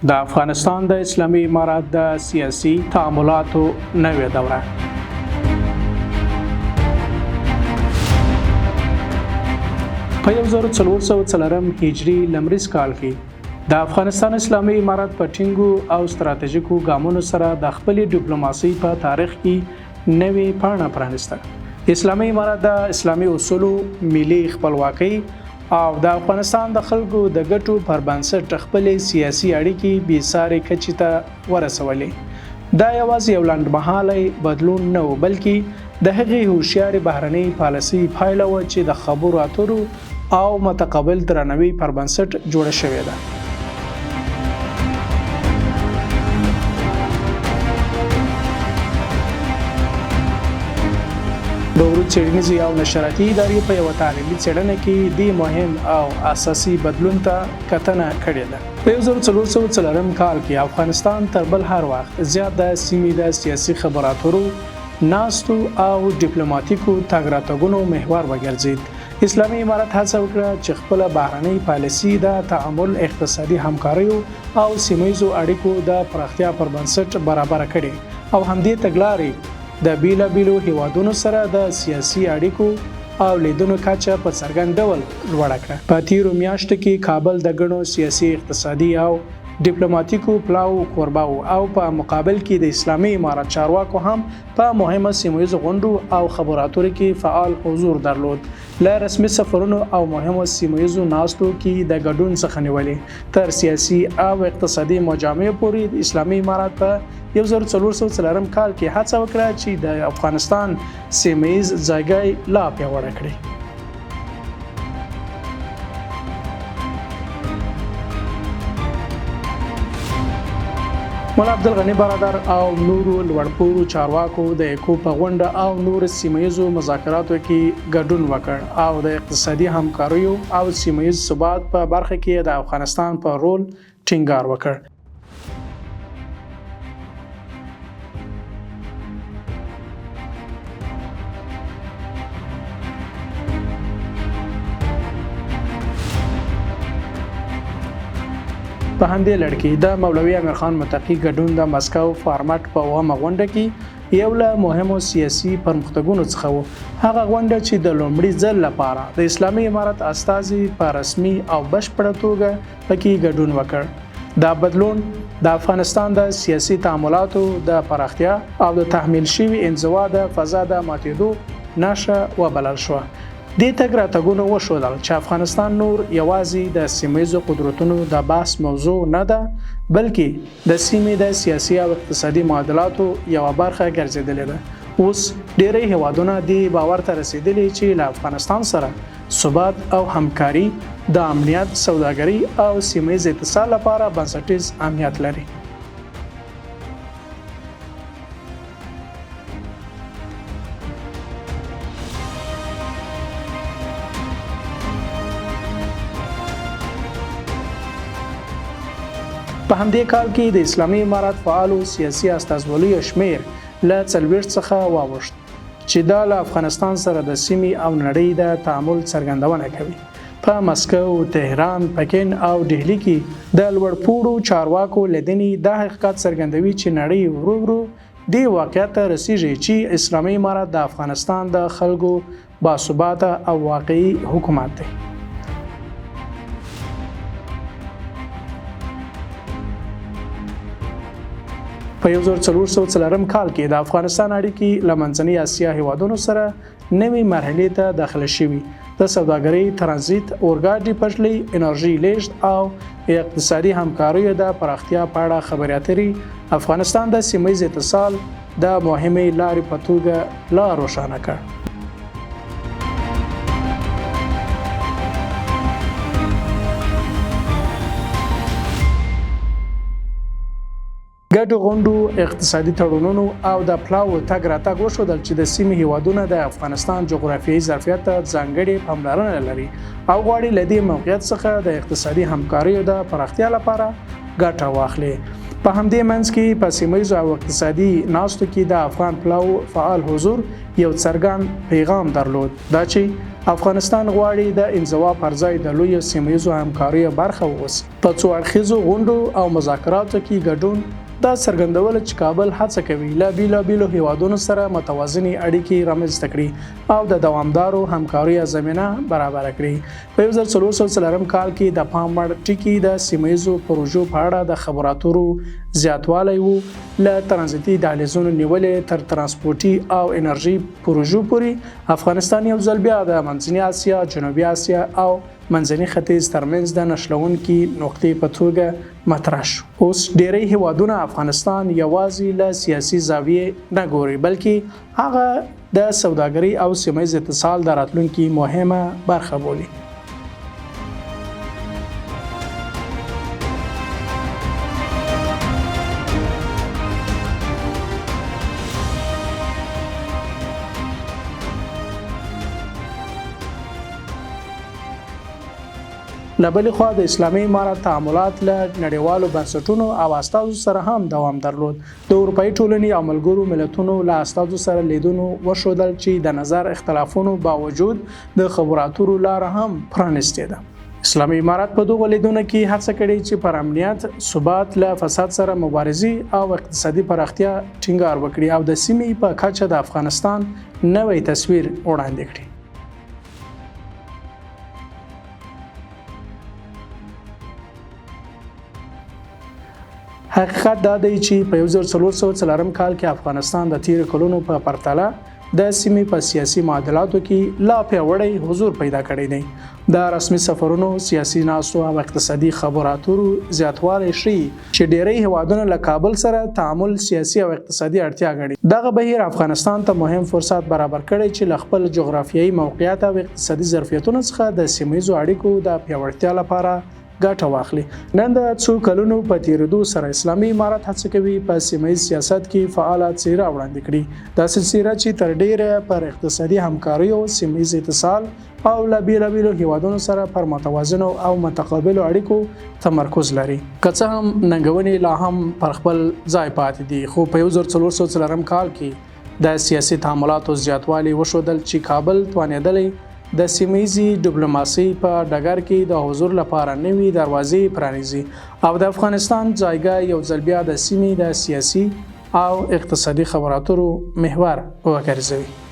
د افغانستان د اسلامي امارت د سیاسي تعاملاتو نوې دوره. په 1404 هجري لمریز کال کې د افغانستان اسلامي امارت په ټینګو او ستراتیژیکو ګامونو سره د خپلې ډیپلوماسۍ په تاریخ کې نوې پاڼه پرانیسته. اسلامي امارت د اسلامي اصولو، ملي خپلواکۍ او د افغانستان د خلکو د ګټو پر بنسټ خپلې سیاسي اړیکې بې سارې کچې ته ورسولې. دا یوازې یو لنډمهالی بدلون نه و، بلکې د هغې هوښیارې بهرنۍ پالیسۍ پایله وه چې د خبرو اترو او متقابل درناوي پر بنسټ جوړه شوې ده. د ورود څېړنیزې او نشراتي ادارې په یوه تحلیلي څېړنه کې دې مهم او اساسي بدلون ته کتنه کړې ده. په 1404 کال کې افغانستان تر بل هر وخت زیات د سیمې د سیاسي خبرو اترو، ناستو او ډیپلوماتیکو تګ راتګونو محور وګرځېد. اسلامي امارت هڅه وکړه چې خپله بهرنۍ پالیسي د تعامل، اقتصادي همکاریو او سیمه ییزو اړیکو د پراختیا پر بنسټ برابره کړي او همدې تګلارې د بېلابېلو هېوادونو سره د سیاسي اړیکو او لیدنو کچه په څرګند ډول لوړه کړه. په تېرو میاشتو کې کابل د ګڼو سیاسي، اقتصادي او ډیپلوماتیکو پلاوو کوربه و او په مقابل کې د اسلامي امارت چارواکو هم په مهمو سیمه ییزو غونډو او خبرو اترو کې فعال حضور درلود. له رسمي سفرونو او مهمو سیمه ییزو ناستو کې د ګډون څخه نیولې تر سیاسي او اقتصادي مجامعو پورې اسلامي امارت په 1404 کال کې هڅه وکړه چې د افغانستان سیمه ییز ځایګی لا پیاوړی کړي. ملا عبدالغني برادر او نورو لوړپوړو چارواکو د ایکو په غونډه او نورو سیمه ییزو مذاکراتو کې ګډون وکړ او د اقتصادي همکاریو او سیمه ییز ثبات په برخه کې د افغانستان په رول ټینګار وکړ. په همدې لړ کې د مولوي امیرخان متقي ګډون د مسکو فارمټ په اوومه غونډه کې یو له مهمو سیاسي پرمختګونو څخه و، هغه غونډه چې د لومړي ځل لپاره د اسلامي امارت استازي په رسمي او بشپړه توګه پکې ګډون وکړ. دا بدلون د افغانستان د سیاسي تعاملاتو د پراختیا او د تحمیل شوي انزوا د فضا د ماتېدو نښه وبلل شوه. دې تګ راتګونو وښودل چې افغانستان نور یوازې د سیمه ییزو قدرتونو د بحث موضوع نه ده، بلکې د سیمې د سیاسي او اقتصادي معادلاتو یوه برخه ګرځېدلې ده. اوس ډېری هېوادونه دې باور ته رسېدلي چې له افغانستان سره ثبات او همکاري د امنیت، سوداګرۍ او سیمه ییز اتصال لپاره بنسټیز اهمیت لري. په همدې کال کې د اسلامي امارت فعالو سیاسي استازولیو شمېر له 40 څخه واوښت، چې دا له افغانستان سره د سیمې او نړۍ د تعامل څرګندونه کوي. په مسکو، تهران، پکن او ډهلي کې د لوړپوړو چارواکو لیدنې دا حقیقت څرګندوي چې نړۍ ورو ورو دې واقعیت ته رسیږي چې اسلامي امارت د افغانستان د خلکو باثباته او واقعي حکومت دی. په 1404 کال کې د افغانستان اړیکې له منځنۍ اسیا هیوادونو سره نوې مرحلې ته داخله شوي. د سوداګرۍ، ترانزیت، اورګاډي پټلۍ، انرژۍ لیږد او اقتصادي همکاریو د پراختیا په اړه خبرې اترې افغانستان د سیمه ییز اتصال د مهمې لارې په توګه لا روښانه کړ. ګډو غونډو، اقتصادي تړونونو او د پلاوو تګ راتګ وښودل چې د سیمې هېوادونه د افغانستان جغرافیایي ظرفیت ته ځانګړې پاملرنه لري او غواړي له دې موقعیت څخه د اقتصادي همکاریو د پراختیا لپاره ګټه واخلي. په همدې منځ کې په سیمه ییزو او اقتصادي ناستو کې د افغان پلاوو فعال حضور یو څرګند پیغام درلود، دا چې افغانستان غواړي د انزوا پر ځای د لویو سیمه ییزو همکاریو برخه واوسي. په څو اړخیزو غونډو او مذاکراتو کې ګډون دا څرګندوله چې کابل هڅه کوي له بېلابېلو هېوادونو سره متوازنې اړیکې رامنځته کړي او د دوامدارو همکاریو زمینه برابره کړي. په 1404 کال کې د پام وړ ټکي د سیمه ییزو پروژو په اړه د خبرو اترو زیاتوالی و، له ترانزیتي دهلیزونو نیولې تر ترانسپورتي او انرژۍ پروژو پورې. افغانستان یو ځل بیا د منځني اسیا، جنوبي اسیا او منځني ختیځ ترمنځ د نښلوونکي نقطې په توګه مطرح شو. اوس ډېری هېوادونه افغانستان یوازې له سیاسي زاویې نه ګوري، بلکې هغه د سوداګرۍ او سیمه ییز اتصال د راتلونکي مهمه برخه بولي. له بلې خوا د اسلامي امارت تعاملات له نړیوالو بنسټونو او استازو سره هم دوام درلود. د اروپایي ټولنې او ملګرو ملتونو له استازو سره لیدنو وښودل چې د نظر اختلافونو باوجود د خبرو اترو لاره هم پرانیستې ده. اسلامي امارت په دغو لیدنو کې هڅه کړې چې پر امنیت، ثبات، له فساد سره مبارزې او اقتصادي پراختیا ټینګار وکړي او د سیمې په کچه د افغانستان نوی تصویر وړاندې کړي. حقیقت دا دی چې په 1404 کال کې افغانستان د تیرو کلونو په پرتله د سیمې په سیاسي معادلاتو کې لا پیاوړی حضور پیدا کړی دی. د رسمي سفرونو، سیاسي ناستو او اقتصادي خبرو اترو زیاتوالی ښيي چې ډیری هیوادونه له کابل سره تعامل سیاسي او اقتصادي اړتیا ګڼي. دغه بهیر افغانستان ته مهم فرصت برابر کړی چې له خپل جغرافیایي موقعیت او اقتصادي ظرفیتونو څخه د سیمه ییزو اړیکو د پیاوړتیا لپاره ګټه واخلي. نن د څو کلونو په تېرېدو سره اسلامي امارت هڅه کوي په سیمه ییز سیاست کې فعاله څېره وړاندې کړي، داسې څېره چې تر ډېره پر اقتصادي همکاریو، سیمه ییز اتصال او له بېلابېلو هېوادونو سره پر متوازنو او متقابلو اړیکو تمرکز لري. که څه هم ننګونې لا هم پر خپل ځای پاتې دي، خو په 1404 کال کې د سیاسي تعاملاتو زیاتوالي وښودل چې کابل توانېدلی د سیمه ییزې ډیپلوماسۍ په ډګر کې د حضور لپاره نوې دروازې پرانیزي او د افغانستان ځایګاه یو ځل بیا د سیمې د سیاسي او اقتصادي خبرو اترو محور وګرځوي.